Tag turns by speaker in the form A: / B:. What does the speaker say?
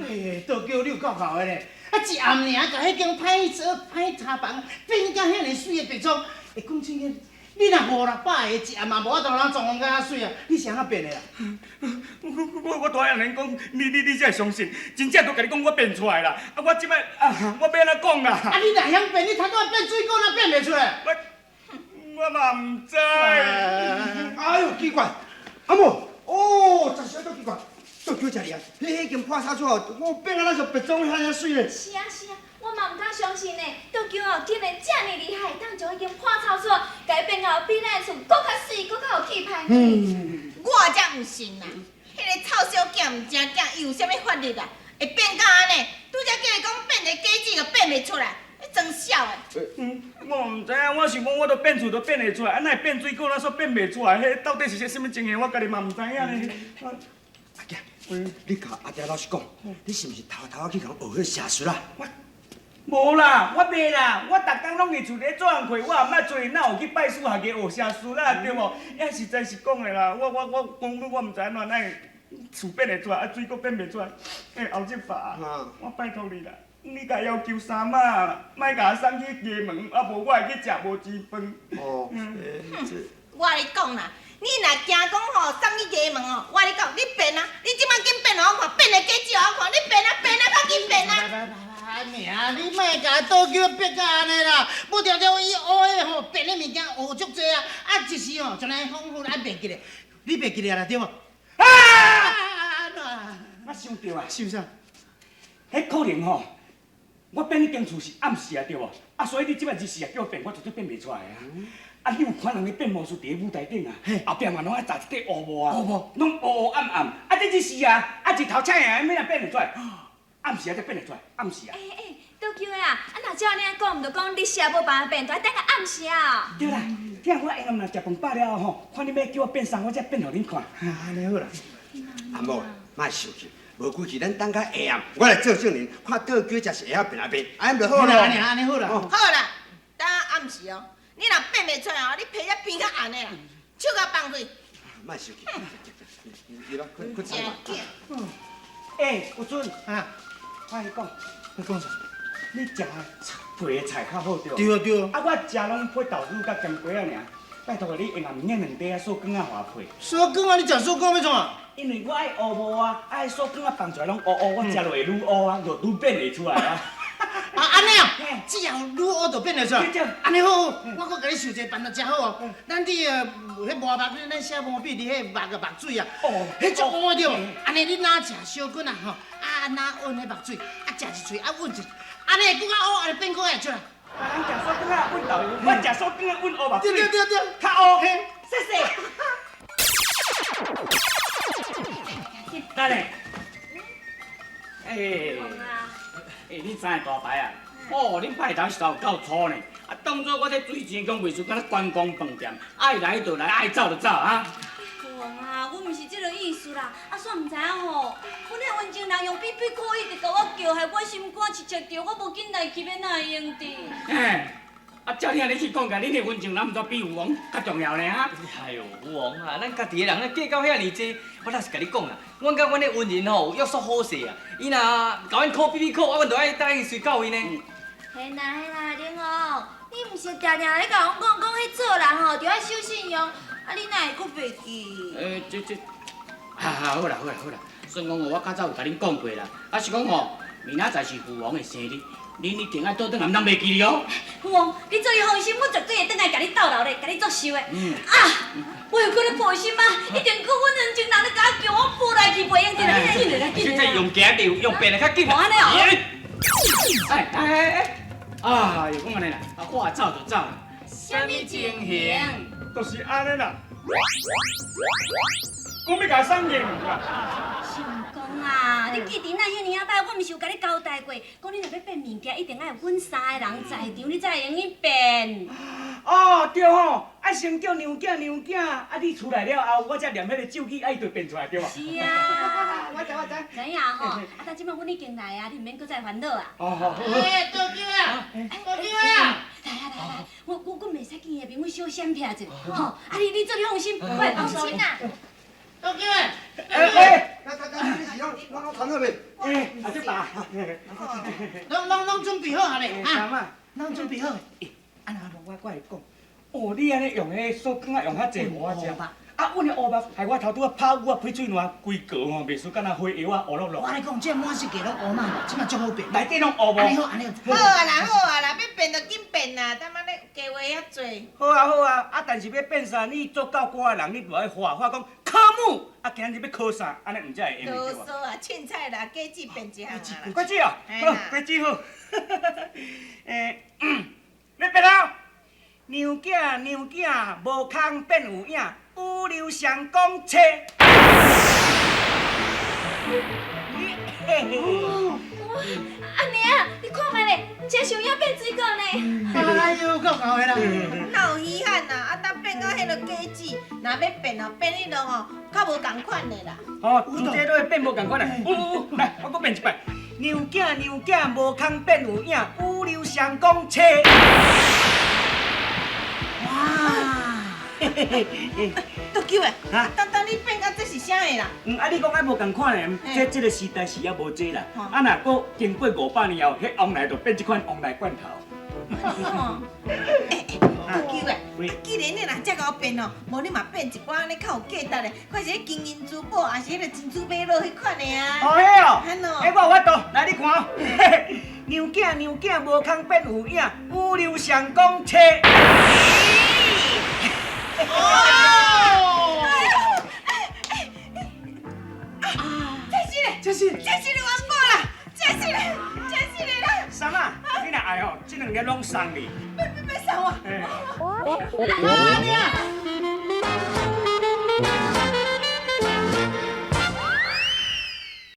A: 欸，倒叫你有够姣的咧！啊，一暗爾共彼間歹做歹茶房變甲遐爾媠的白裝。欸，講真個，你若五六百個一暗嘛無法度通裝潢甲遐媠啊！你是按怎變的啦？
B: 我大按呢講，你才會相信，真正都共你講我變出來啦！啊，我這擺啊，我欲按怎講啦？
A: 啊，你若曉變，你頭拄仔變水果，哪變袂出來？
B: 我嘛毋知。
C: 哎喲，奇怪，阿母，哦，真是足奇怪。倒叫真厲害，彼間破草厝哦，我變啊，咱像白裝遐爾媠咧。
D: 是啊是啊，我嘛毋敢相信呢。倒叫哦，竟然遮爾厲害，當將彼間破草厝，共伊變到比咱的厝閣較媠，閣較有氣派。
A: 嗯，
E: 我才毋信啦！彼個臭小囝毋正囝，伊有啥物法力啊？會變到按呢？拄才叫伊講變一個假子，就變袂出來，你裝痟的。
B: 嗯，我毋知影，我想講我都變厝都變會出來，啊，哪會變水果，哪煞變袂出來？彼到底是啥物情形？我家己嘛毋知影呢。
C: 阿囝，你共阿爹老實講，你是毋是偷偷去共學彼邪術啊？
B: 我無啦，我袂啦，我逐工攏佇厝咧做工課，我也毋捌做，哪有去拜師學藝學邪術啦，對無？抑實在是講的啦，我講我毋知按怎哪會厝變會出來，啊水果變袂出來。欸，後日爸，我拜託你啦，你共要求三媽啦，莫共我送去衙門，啊無我會去食無錢飯。
C: 哦，
E: 我共你講啦。你若驚講吼送去衙門哦，我共你講，你變啊！你這擺緊變予我看，變个假子予我看，你變啊變啊，較緊變啊！
A: 來來來，命，你莫共倒叫逼甲按呢啦！無定定伊學的吼變的物件學足濟啊！啊，一時吼將來恍惚啊袂記咧，你袂記咧啦對無？
B: 啊！
A: 按怎？
B: 我想著啊，
A: 想啥？
B: 彼可能吼，我變彼間厝是暗時啊對無？啊，所以你這擺日時啊叫我變，我絕對變袂出來啊！啊！你有看人咧變魔術佇咧舞台頂啊？後壁嘛攏愛紮一塊烏霧啊，攏烏烏暗暗。啊，這日時啊，啊日頭赤影，欲按怎變會出來？暗時啊才變會出來，暗時啊。
D: 欸欸，倒叫的啊！啊，若照按呢講，毋就講日時無辦法變，就愛等到暗時啊。
B: 對啦，聽我下暗若食飯飽了後吼，看你欲叫我變啥，我才變予恁看。
A: 按呢好啦。
C: 阿母，莫生氣，無關係，咱等到下暗，我來做證人，看倒叫才是會曉變啊變，按呢就好啦。
A: 按呢好啦。
E: 好啦，等暗時哦。你若變袂出來哦，你皮才變較紅的啦，手共放開。
C: 莫生氣，你來，快快
E: 真囝。
B: 欸，有尊
A: 啊，
B: 我共你講，
A: 你講啥？
B: 你食配的菜較好對無？
A: 對啊對啊。
B: 啊，我食攏配豆乳佮鹹雞仔爾，拜託你下暗暝兩塊仔素羹仔予我配。
A: 素羹啊！你食素羹欲創啥？
B: 因為我愛烏霧啊，愛素羹仔放出來攏烏烏，我食落會愈烏啊，就愈變會出來啊。
A: 啊，按呢啊，只要愈烏就變會出來。按呢好，我閣共你想一個辦法，真好哦。咱佇彼磨目，咱寫毛筆佇彼目个目水啊，彼足烏對無？按呢你若食小羹啊吼，啊若吮彼目水，啊食一喙，啊吮一，按呢會閣較烏，按呢變閣會出來。
B: 啊，人食素羹仔吮豆油，我食素羹仔吮烏目水。
A: 對對對對，
B: 較烏。
E: 謝謝。
B: 等下。欸。欸，你知影大牌啊？哦，恁派頭實在有夠粗呢！啊，當作我這水晶宮袂輸，敢若關公飯店，愛來就來，愛走就走啊！
D: 父王啊，我毋是這個意思啦，啊，煞毋知影吼，阮彼溫情人用比比可以直共我叫，害我心肝赤赤著，我無緊來去，欲哪會用得？
B: 欸，啊，照你按呢去講起來，恁的溫情人毋知比父王較重要呢啊！
F: 哎喲，父王啊，咱家己的人，咱計較遐爾濟，我老實共你講啦，阮佮阮的恩人吼有約束好勢啊，伊若共阮考比比考，啊，阮就愛答應隨到伊呢。
D: 嘿啦嘿啦，玲王，你毋是定定咧共阮講講，彼做人吼著愛守信用，啊，你哪會閣袂記？
B: 欸，這，啊好啦好啦好啦，算講我較早有共恁講過啦，啊是講吼，明仔載是父王的生日。恁一定愛倒轉來，毋通袂記哩哦。
D: 父王，你做伊放心，阮絕對會轉來共你鬥留咧，共你作壽的。啊，我又閣咧報心啊，一定閣阮兩情人咧共我叫，我報來去袂用得啦，緊來啦，緊來。
F: 這用行的，用變的較緊。
D: 按呢哦。
B: 哎哎哎哎，啊，又講按呢啦，啊，話走就走啦。
D: 啥物情形？
B: 就是按呢啦。講欲共送驗啦。
D: 相公啊，你記佇咱彼年仔擺，我毋是有共你交代過，講你若欲變物件，一定愛有阮三个人在場，你才會用得變。
B: 哦，對吼，啊先叫娘囝娘囝，啊你出來了後，我才念彼个咒語，啊伊就變出來對無？
D: 是啊，
C: 我知我知。
D: 知影吼，啊，但這擺阮已經來啊，你毋免閣再煩惱啊。
B: 哦好。
A: 欸，倒叫啊，倒叫啊！
D: 來啊來來，我袂使見伊的面，阮小閃避者，吼，啊你做你放心，我會放心
E: 啊。
A: 倒叫啊！
B: 欸欸，
C: 來來來，你是攏談好未？
B: 欸，阿叔爸。
A: 攏準備好啊未？
B: 啊，
A: 攏準備好。
B: 欸，啊那無我會講，哦，你按呢用彼個手感覺用較濟予我食。啊，阮的烏目害我頭拄仔拍烏啊，翡翠爛規個吼，袂輸敢若花藥啊，烏落落。
A: 我來講，這滿世界攏烏嘛，這馬足好變。
B: 內底攏烏無？
A: 按呢好，按呢
E: 好。好啊啦，好啊啦，欲變就緊變啦，他媽咧加話遐濟。
B: 好啊好啊，啊但是欲變啥？你做教官的人，你就愛畫畫講科目，啊今日欲考啥？按呢毋才會用
E: 囉嗦啊，凊彩啦，果子變一項啊啦。
B: 果子哦，好，果子好。欸，欲變啊！娘囝娘囝，無空變有影，宇流上講冊。
D: 阿娘，你看覓咧，這像影變水果呢。
A: 哎呦，夠𠢕的啦！
E: 哪有稀罕啊？啊，當變到彼个果子，若欲變哦，變彼落吼，較無仝款的啦。
B: 哦，這都會變無仝款的。有有有，來，我閣變一擺。娘囝娘囝，無空變有影，宇流上講冊。
A: 哇！
B: 嘿嘿嘿，
E: 倒叫的，啊，等等你變到這是啥的啦？
B: 嗯，啊，你講愛無仝款的，這個時代是猶無這啦。啊，若閣經過500年後，彼王來就變這款王來罐頭。
E: 欸欸，倒叫的，既然你若這𠢕變哦，無你嘛變一寡按呢較有價值的，看是彼金銀珠寶，抑是彼个珍珠瑪瑙彼款的啊。
B: 哦，彼哦，欸，我有法度，來你看哦。娘囝娘囝，無空變有影，宇流上講冊。
A: 哦！
E: 這是咧，
A: 這是，
E: 這是咧元寶啦，這是咧，這是咧啦。
B: 啥啊？你若愛吼，這兩粒攏送你。
E: 欲欲欲送我？
A: 阿娘，